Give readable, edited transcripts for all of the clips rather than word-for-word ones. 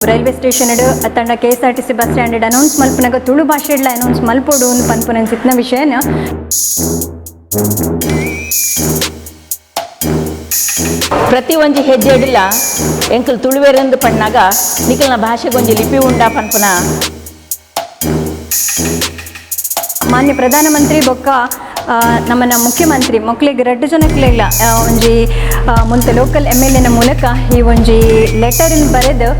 Railway station ಅತ್ತಂಡ KSRTC bus stand announce ಮಲ್ಪುನಗ Tulu ಭಾಷೆಡ್ಲ announce ಮಲ್ಪೊಡು ಅಂದ್ ಪನ್ಪುನಂಚಿತ್ತಿನ ವಿಷಯನ. ಪ್ರತಿ ಒಂಜಿ ಹೆಜ್ಜೆ ಇಡಿಲ್ಲ ಎಂಕಲ್ ತುಳುವೆರಂದು ಪಣ್ಣಾಗ ನಿಕಲ್ನ ಭಾಷೆಗೊಂಜಿ ಲಿಪಿ ಉಂಡಾ ಪನ್ಪುನ. ಮಾನ್ಯ ಪ್ರಧಾನಮಂತ್ರಿ ಬೊಕ್ಕ ನಮ್ಮನ ಮುಖ್ಯಮಂತ್ರಿ ಮೊಕ್ಲೆಗ್ ರಡ್ಡ್ ಜನಕ್ಲೆಗ್ಲ ಒಂಜಿ ಮುಲ್ತ ಲೋಕಲ್ ಎಮ್.ಎಲ್.ಎನ ಮೂಲಕ ಈ ಒಂಜಿ ಲೆಟರ್ ಬರೆದು.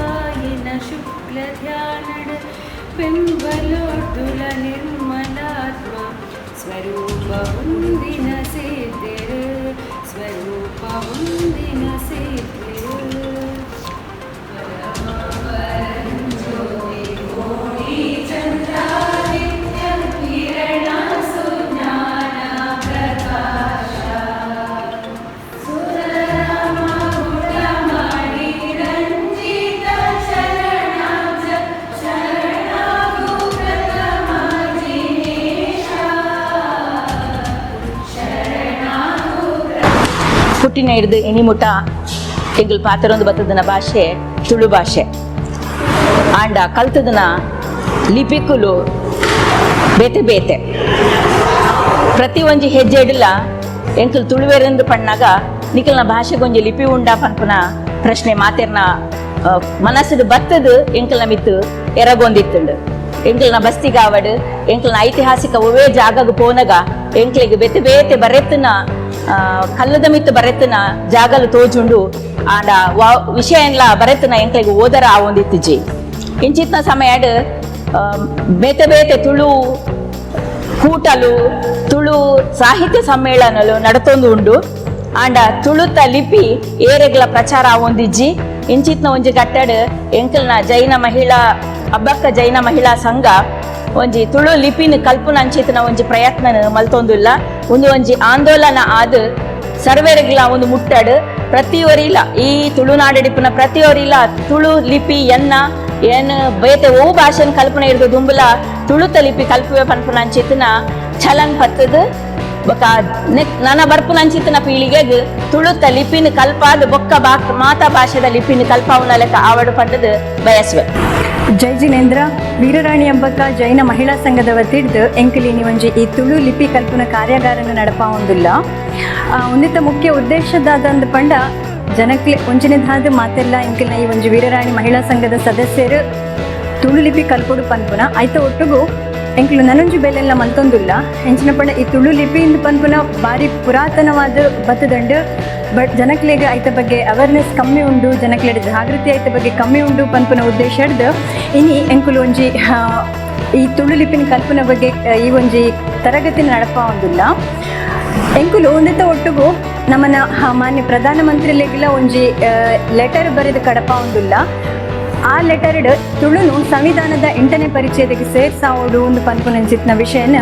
ಆಯಿನ ಶುಕ್ಲ ಧ್ಯಾನಡ ಬೆಂಬಲೋಡ್ದುಲ ನಿರ್ಮಲಾತ್ಮ ಸ್ವರೂಪ ಹೊಂದಿನ ಸೇತೆರು, ಸ್ವರೂಪ ಹೊಂದಿನ ಸೇತೆರು. ಪುಟ್ಟಿನ ಹಿಡ್ದು ಇನಿಮುಟ ಎಂಕಲ್ ಪಾತ್ರೊಂದು ಬತ್ತದನ ಭಾಷೆ ತುಳು ಭಾಷೆ. ಆಂಡ ಕಲ್ತದನ ಲಿಪಿಕುಲು ಬೇತೆ ಬೇತೆ. ಪ್ರತಿ ಒಂಜಿ ಹೆಜ್ಜೆ ಇಡಲ ಎಂಕಲ್ ತುಳುವೆರೆಂದು ಪಣ್ಣಾಗ ನಿಕಲ್ನ ಭಾಷೆಗೊಂಜಿ ಲಿಪಿ ಉಂಡಾ ಪನ್ಪುನ ಪ್ರಶ್ನೆ ಮಾತೆರ್ನ ಮನಸ್ಸುಡು ಬತ್ತದು ಎಂಕಲ್ನ ಮಿತ್ತು ಎರಗೊಂದಿತ್ತುಂಡು. ಎಂಕಲ್ನ ಬಸ್ತಿಗಾವಡು, ಎಂಕಲ್ನ ಐತಿಹಾಸಿಕ ಒವ್ವೇ ಜಾಗಗ್ ಪೋನಗ ಎಂಕ್ಲೆಗ್ ಬೇತೆ ಬೇತೆ ಬರೆತ್ತನ, ಕಲ್ಲದ ಮಿತ್ತು ಬರೆತ್ತನ ಜಾಗಲು ತೋಜುಂಡು. ಆಂಡ ವಾ ವಿಷಯ ಏನ್ಲ ಬರೆತ್ತನ ಎಂಕ್ಲೆಗ್ ಓದರ ಆವೊಂದಿತ್ತಿಜಿ. ಇಂಚಿತ್ನ ಸಮಯಡ್ ಬೇತೆ ಬೇತೆ ತುಳು ಕೂಟಲು, ತುಳು ಸಾಹಿತ್ಯ ಸಮ್ಮೇಳನಲು ನಡತೊಂದು ಉಂಡು. ಆಂಡ ತುಳುತ ಲಿಪಿ ಏರೆಗ್ಲ ಪ್ರಚಾರ ಆವೊಂದಿಜ್ಜಿ. ಇಂಚಿತ್ನ ಒಂಜಿ ಕಟ್ಟಡ್ ಎಂಕಲ್ನ ಜೈನ ಮಹಿಳಾ ಅಬ್ಬಕ್ಕ ಜೈನ ಮಹಿಳಾ ಸಂಘ ಒಂಜಿ ತುಳು ಲಿಪಿನ ಕಲ್ಪುನ ಅಂಚಿತ್ನ ಒಂಜಿ ಪ್ರಯತ್ನ ಮಲ್ತೊಂದುಲ್ಲ. ಒಂದು ಒಂಜಿ ಆಂದೋಲನ ಆದ್ ಸರ್ವೆರೆಗ್ಲ ಒಂದು ಮುಟ್ಟಡ್ ಪ್ರತಿಯೊರಿಲ ಈ ತುಳುನಾಡಡಿಪುನ ಪ್ರತಿಯೊರಿಲ ತುಳು ಲಿಪಿ ಎನ್ನ ಏನ್ ಬೇತೆ ಓ ಭಾಷೆನ್ ಕಲ್ಪನೆ ಹಿಡ್ದು ದುಂಬುಲ ತುಳುತ ಲಿಪಿ ಕಲ್ಪುವೆ ಪನ್ಪುನ ಅಂಚಿತ್ನ ಚಲನ್ ಪತ್ತದು ಬೊಕ್ಕ ನನ ಬರ್ಪುನ ಅಂಚಿತ್ನ ಪೀಳಿಗೆಗ್ ತುಳುತ ಲಿಪಿನ ಕಲ್ಪಾದ್ ಬೊಕ್ಕ ಮಾತಾ ಭಾಷೆದ ಲಿಪಿನ ಕಲ್ಪಾವುನ ಲೆಕ್ಕ ಆವಡು ಪಂಡದು ಬಯಸುವೆ. ಜೈ ಜಿನೇಂದ್ರ. ವೀರರಾಣಿ ಅಬ್ಬಕ್ಕ ಜೈನ ಮಹಿಳಾ ಸಂಘದ ವತಿಡ್ದು ಎಂಕುಲಿನಿ ಒಂಜಿ ಈ ತುಳು ಲಿಪಿ ಕಲ್ಪುನ ಕಾರ್ಯಾಗಾರನ ನಡಪಾವೊಂದುಲ್ಲ. ಉಂದಿತ ಮುಖ್ಯ ಉದ್ದೇಶದಾದಂದು ಪಂಡ ಜನಕ್ಲೆ ಒಂಜಿನದಾದ ಮಾತೆಲ್ಲ ಎಂಕಲ್ನ ಈ ಒಂಜಿ ವೀರರಾಣಿ ಮಹಿಳಾ ಸಂಘದ ಸದಸ್ಯರು ತುಳು ಲಿಪಿ ಕಲ್ಪೊಡು ಪನ್ಪುನ. ಐತ ಒಟ್ಟುಗು ಎಂಕುಲು ನನೊಂಜಿ ಬೆಲೆಲ್ಲ ಮಲ್ತೊಂದುಲ್ಲ. ಎಂಚಿನ ಪಂಡ ಈ ತುಳು ಲಿಪಿ ಇಂದು ಪನ್ಪುನ ಬಾರಿ ಪುರಾತನವಾದ ಬತ್ತದಂಡು. ಬಟ್ ಜನಕ್ಲೆಗ್ ಐತ ಬಗ್ಗೆ ಅವೇರ್ನೆಸ್ ಕಮ್ಮಿ ಉಂಡು, ಜನಕ್ಲೆಡ್ ಜಾಗೃತಿ ಐತ ಬಗ್ಗೆ ಕಮ್ಮಿ ಉಂಡು ಪನ್ಪುನ ಉದ್ದೇಶ ಹಿಡ್ದು ಇನಿ ಎಂಕುಲು ಒಂಜಿ ಈ ತುಳು ಲಿಪಿನ ಕಲ್ಪುನ ಬಗ್ಗೆ ಈ ಒಂಜಿ ತರಗತಿನ ನಡಪಾವೊಂದುಲ್ಲ ಎಂಕುಲು. ಒಂದಿತ್ತ ಒಟ್ಟುಗು ನಮ್ಮನ ಮಾನ್ಯ ಪ್ರಧಾನಮಂತ್ರಿಲೆಗ್ಲ ಒಂಜಿ ಲೆಟರ್ ಬರೆದು ಕಡಪಾವೊಂದುಲ್ಲ. ಆ ಲೆಟರ್ಡ್ ತುಳುನು ಸಂವಿಧಾನದ ಎಂಟನೇ ಪರಿಚ್ಛೇದಕ್ಕೆ ಸೇರ್ಸಾವೋಡು ಒಂದು ಪನ್ಪುನಂಚಿತ್ನ ವಿಷಯನ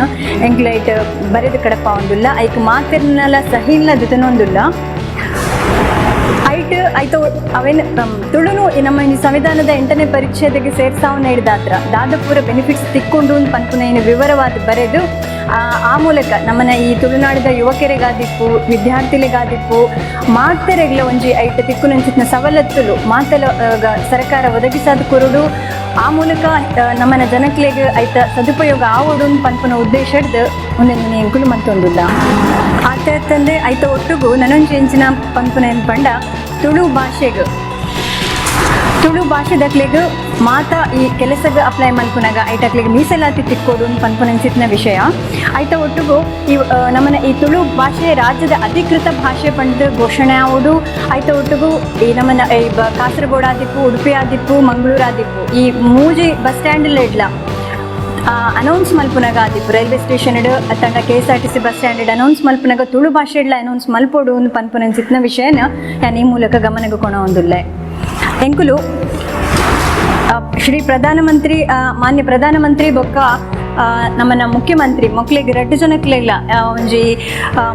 ಎಂಕ್ಲೈಟ್ ಬರೆದು ಕಡಪಾವೊಂದುಲ್ಲ. ಐಕ್ ಮಾತೆರ್ನಲ ಸಹಿನ್ಲ ದಿತನೊಂದುಲ್ಲ. ಐಟ್ ಐತ ಅವೇನ್ ತುಳುನು ಈ ನಮ್ಮ ಈ ಸಂವಿಧಾನದ ಎಂಟನೇ ಪರಿಚ್ಛೇದಕ್ಕೆ ಸೇರ್ಸಾವನ್ನ ಹಿಡ್ದಾತ್ರ ದಾದ ಪೂರ ಬೆನಿಫಿಟ್ಸ್ ತಿಕ್ಕೊಂಡು ಒಂದು ಪನ್ಪುನ ಏನು ವಿವರವಾದ ಬರೆದು ಆ ಆ ಮೂಲಕ ನಮ್ಮನ ಈ ತುಳುನಾಡಿದ ಯುವಕರಿಗಾದಿಪ್ಪು, ವಿದ್ಯಾರ್ಥಿಗಳಿಗಾದಿಪ್ಪು, ಮಾತೆರೆಗ್ಲ ಒಂಜಿ ಐಟ್ ತಿಕ್ಕುನಂಚಿತ್ನ ಸವಲತ್ತುಲು ಮಾತೆಲ ಸರ್ಕಾರ ಒದಗಿಸಾದ ಕೊರಡು, ಆ ಮೂಲಕ ನಮ್ಮನ ಜನಕ್ಲೆಗ್ ಐತ ಸದುಪಯೋಗ ಆವೊಡು ಪನ್ಪುನ ಉದ್ದೇಶ ಹಿಡ್ದು ಉಂದೆನ್ ಎಂಕುಲು ಮಲ್ತೊಂದುಲ್ಲ. ಆತ ತಂದೆ ಐತ ಒಟ್ಟುಗು ನನೊಂಜಿ ಎಂಚಿನ ಪನ್ಪುನ ಏನ್ ಪಂಡ ತುಳು ಭಾಷೆಗ್, ತುಳು ಭಾಷೆದಕ್ಲೆಗ್ ಮಾತ ಈ ಕೆಲಸಗ್ ಅಪ್ಲೈ ಮಲ್ಪುನಗ ಐಟಕ್ಲೆಗ್ ಮೀಸಲಾತಿ ತಿಕ್ಕೋಡು ಪನ್ಪುನಂಚಿತ್ನ ವಿಷಯ. ಐತ ಒಟ್ಟುಗು ಈ ನಮ್ಮನ ಈ ತುಳು ಭಾಷೆ ರಾಜ್ಯದ ಅಧಿಕೃತ ಭಾಷೆ ಪಂಡ್ದು ಘೋಷಣೆ ಆವೊಡು. ಐತ ಒಟ್ಟುಗು ಈ ನಮ್ಮನ ಈ ಕಾಸರಗೋಡು ಆದಿಪ್ಪು, ಉಡುಪಿ ಆದಿಪ್ಪು, ಮಂಗಳೂರು ಆದಿಪ್ಪು, ಈ ಮೂಜಿ ಬಸ್ ಸ್ಟ್ಯಾಂಡ್ ಇಡ್ಲ ಅನೌನ್ಸ್ ಮಲ್ಪುನಗ ಆದಿಪ್ಪು, ರೈಲ್ವೆ ಸ್ಟೇಷನ್ ಅತ್ತಂಡ KSRTC bus stand announce ಮಲ್ಪುನಗ ತುಳು ಭಾಷೆಡ್ಲ ಅನೌನ್ಸ್ ಮಲ್ಪೊಡು ಅಂದ್ ಪನ್ಪುನಂಚಿತ್ನ ವಿಷಯನ ಯಾನ್ ಈ ಮೂಲಕ ಗಮನಗ್ ಕೊನೊಂದುಲ್ಲೆ. ಎಂಕುಲು ಶ್ರೀ ಪ್ರಧಾನಮಂತ್ರಿ, ಮಾನ್ಯ ಪ್ರಧಾನಮಂತ್ರಿ ಬೊಕ್ಕ ನಮ್ಮನ ಮುಖ್ಯಮಂತ್ರಿ ಮೊಕ್ಲೆಗ್ ರಡ್ಡ್ ಜನಕ್ಲೆಗ್ಲ ಒಂಜಿ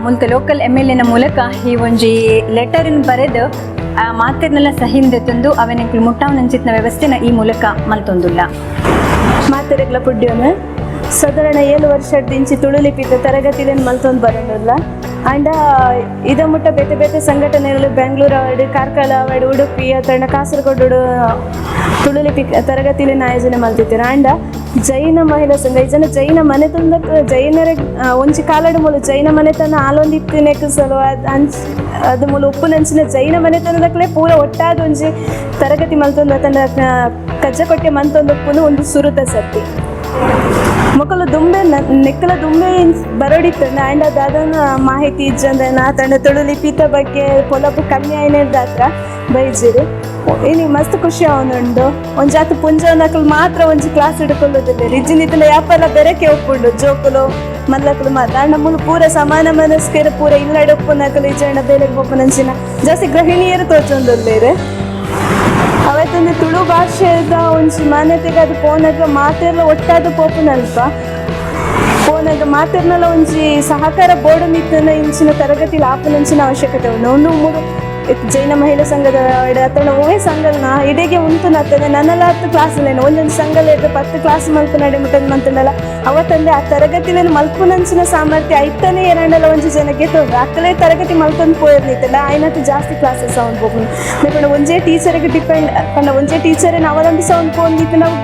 ಮುಲ್ತ ಲೋಕಲ್ ಎಮ್ ಎಲ್ ಎನ ಮೂಲಕ ಈ ಒಂಜಿ ಲೆಟರ್ನ್ ಬರೆದು ಮಾತೆರ್ನೆಲ್ಲ ಸಹಿಂದ ತಂದು ಅವೆನಕ್ಲು ಮುಟ್ಟಾವನಂಚಿತ್ನ ವ್ಯವಸ್ಥೆನ ಈ ಮೂಲಕ ಮಲ್ತೊಂದುಲ್ಲ. ಮಾತೆರೆಗ್ಲ ಪುಡ್ಯೋನು ಸಾಧಾರಣ 7 ವರ್ಷದಿಂಚಿ ತುಳು ಲಿಪಿತ ತರಗತಿಲೇನು ಮಲ್ತೊಂದು ಬರೋದಿಲ್ಲ. ಆಂಡ ಇದ ಮುಟ್ಟ ಬೇತೆ ಬೇತೆ ಸಂಘಟನೆಗಳು ಬೆಂಗಳೂರು ಅವಾರ್ಡ್, ಕಾರ್ಕಳ ಅವಾರ್ಡ್, ಉಡುಪಿ ಅತಂಡ ಕಾಸರಗೋಡು ತುಳು ಲಿಪಿ ತರಗತಿಲೇನು ಆಯೋಜನೆ ಮಲ್ತಿತ್ತೆರ್. ಆಂಡ ಜೈನ ಮಹಿಳಾ ಸಂಘ ಈ ಜನ ಜೈನ ಮನೆತನದ ಜೈನರ ಒಂಜಿ ಕಾಲಡು ಮೂಲು ಜೈನ ಮನೆತನ ಆಲೊಂದಿತ್ತಿನೆಕ್ ಸಲುವಾದ್ ಅಂಚ್ ಅದು ಮೂಲು ಉಪ್ಪುನಂಚಿನ ಜೈನ ಮನೆತನದಕ್ಲೆ ಪೂರ ಒಟ್ಟಾದ ಒಂಜಿ ತರಗತಿ ಮಲ್ತೊಂದು ಅತಂಡ ಕಜ್ಜಕೊಟ್ಟೆ ಮಲ್ತೊಂದು ಉಪ್ಪುನು ಒಂದು ಸುರುತ ಸರ್ತಿ. ಮೊಕಲು ದುಂಬೆ ನೆಕ್ಕಲ ದುಂಬೆ ಬರೋಡಿತ್ತಂಡ. ಆಂಡ ದಾದನ ಮಾಹಿತಿ ಇಜ್ಜಂದೆ ಆತಂಡ ತುಳು ಲಿಪಿತ ಬಗ್ಗೆ ಪೊಲಬು ಕಮ್ಮಿ ಆಯ್ನೆರ್ದಾತ್ರ ಬೈಜಿರು. ಇನಿ ಮಸ್ತ್ ಖುಷಿ ಅವನುಂಡು. ಒಂಜಾತ ಪುಂಜವನಕುಲು ಮಾತ್ರ ಒಂಜಿ ಕ್ಲಾಸ್ ಹಿಡ್ಕೊಳ್ಳೋದಿಲ್ಲ ಇಜ್ಜಿನಿತ್ತಂಡ ಯಾಪಲ ಬೆರಕೆ ಒಪ್ಪುಂಡು ಜೋಕುಲು ಮಲ್ಲಕುಲು ಮಾತ್ರ. ಆಂಡ ಮೂಲು ಪೂರ ಸಮಾನ ಮನಸ್ಕರ ಪೂರ ಇಲ್ಲಡೆ ಉಪ್ಪುನಕುಲು ಇಜ್ಜಂಡ ಬೇಲೆಗ್ ಪೋಪುನಂಚಿನ ಜಾಸ್ತಿ ಗೃಹಿಣಿಯರು ತೋಚೊಂದುಲ್ಲೆರ್. ಅವತ್ತೊಂದು ತುಳು ಭಾಷೆದ ಒಂಜಿ ಮಾನ್ಯತೆಗೆ ಅದು ಪೋನಗ ಮಾತೆರ್ಲ ಒಟ್ಟಾದ ಪೋಪುನಲ್ಪ ಪೋನಗ ಮಾತೆರ್ನಲ ಒಂಜಿ ಸಹಕಾರ ಬೋರ್ಡ್ ನಿತ್ತನ ಇಂಚಿನ ತರಗತಿ ಆಪುನಂಚಿನ ಅವಶ್ಯಕತೆ ಉಂಡು. ಒಂದು ಮೂರು ಜೈನ ಮಹಿಳಾ ಸಂಘದ ಅತ್ತಂಡ ಒವ್ವೇ ಸಂಘಲ್ನ ಇಡೆಗೆ ಉಂಟು ನತ್ತಂದೆ ನನಲಾತ್ ಕ್ಲಾಸ್ ಇಲ್ಲೇನು ಒಂದೊಂದು ಸಂಘಲ ಇದ್ದು 10 ಕ್ಲಾಸ್ ಮಲ್ಪು ನಡೆ ಮುಟ್ಟದ್ ಮಂತಂಡಲ ಅವತ್ತಂದೆ ಆ ತರಗತಿಲೇನು ಮಲ್ಪುನಂಚಿನ ಸಾಮರ್ಥ್ಯ ಐತನೇ ಏರಂಡಲ ಒಂಜಿ ಜನಕ್ಕೆ ತೋಡ್ರು ಅಕ್ಕಲೇ ತರಗತಿ ಮಲ್ತೊಂದು ಪೋಯಿರ್ನಿತ್ತಲ್ಲ ಆಯ್ನತ್ತು ಜಾಸ್ತಿ ಕ್ಲಾಸಸ್ ಅವ್ನು ಹೋಗ್ನು. ಪಂಡ ಒಂಜೇ ಟೀಚರ್ಗೆ ಡಿಪೆಂಡ್ ಪಂಡ ಒಂಜೇ ಟೀಚರನ್ನ ಅವಲಂಬಿಸವನ್ ಪೋಂದಿತ್ತು ನಾವು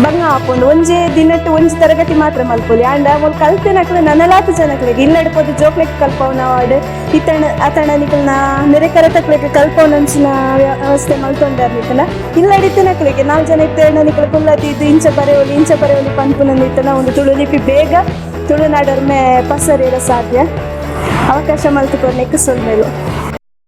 ಬಂಗ ಆಪುಂಡು. ಒಂಜೇ ದಿನಟ್ಟು ಒಂಜಿ ತರಗತಿ ಮಾತ್ರ ಮಲ್ಪೊಲಿ. ಆಂಡ ಮೂಲು ಕಲ್ತಿನಕ್ಲೆ ನನಲಾತ್ ಜನಕ್ಲೆಗ್ ಇಲ್ಲಡ್ ಪೋದು ಜೋಕ್ಲೆಗ್ ಕಲ್ಪವುನ ವಾರ್ಡ್ ಇತ್ತಣ ಅತಣ ನಿಕಲ್ನ ನೆರೆಕರೆ ತಕ್ಲೆಗ್ ಕಲ್ಪವುನಂಚಿನ ವ್ಯವಸ್ಥೆ ಮಲ್ತೊಂಡಾರ್. ನಿಕಲ್ನ ಇಲ್ಲಡಿತ್ತಿನಕ್ಲೆಗೆ 4 ಜನ ಇತ್ತೇಣ ನಿಕಲ್ ಕುಲ್ಲದಿ ಇದು ಇಂಚ ಬರೆಯೋಲಿ ಇಂಚ ಬರೆಯೋಲಿ ಪನ್ಪುನಂದು ಇತ್ತನ ಒಂದು ತುಳು ಲಿಪಿ ಬೇಗ ತುಳುನಾಡೊರ್ಮೆ ಪಸರಿರ ಸಾಧ್ಯ. ಅವಕಾಶ ಮಲ್ತು ಕೊರ್ನೆಕ್ ಸೊಲ್ಮೆಲು.